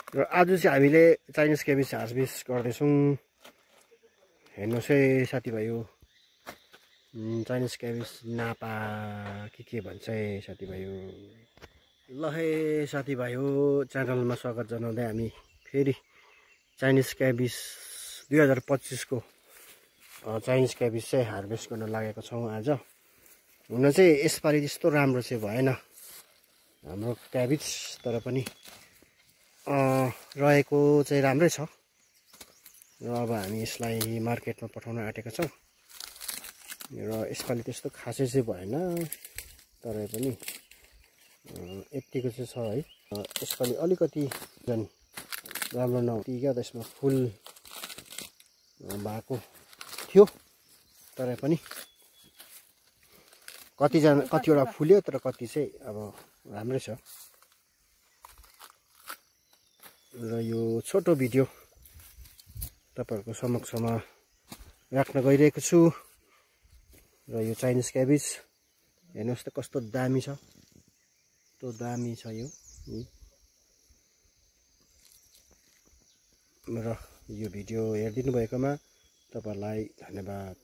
र आज चाहिँ हामीले चाइनिज क्याबेज हार्भेस्ट गर्दैछौँ। हेर्नुहोस् है साथीभाइ, चाइनिज क्याबेज नापा के भन्छ है साथीभाइ। ल है साथीभाइ, च्यानलमा स्वागत जनाउँदै हामी फेरि चाइनिज क्याबेज 2025 को चाइनिज क्याबेज चाहिँ हार्भेस्ट गर्न लागेको छौँ आज। हुन चाहिँ यसपालि त्यस्तो राम्रो चाहिँ भएन हाम्रो क्याबेज, तर पनि रहेको चाहिँ राम्रै छ। र अब हामी यसलाई मार्केटमा पठाउन आँटेका छौँ। र यसपालि त्यस्तो खासै चाहिँ भएन, तरै पनि यतिको चाहिँ छ है। यसपालि अलिकति झन् राम्रो नहुन्थ्यो क्या, त्यसमा फुल भएको थियो, तरै पनि कतिवटा फुल्यो, तर कति चाहिँ अब राम्रै छ। र यो छोटो भिडियो तपाईहरुको समक्षमा राख्न गइरहेको छु। र यो चाइनिज क्याबेज हेर्नुहोस् त कस्तो दामी छ, कस्तो दामी छ यो। र यो भिडियो हेरिदिनु भएकोमा तपाईहरुलाई धन्यवाद।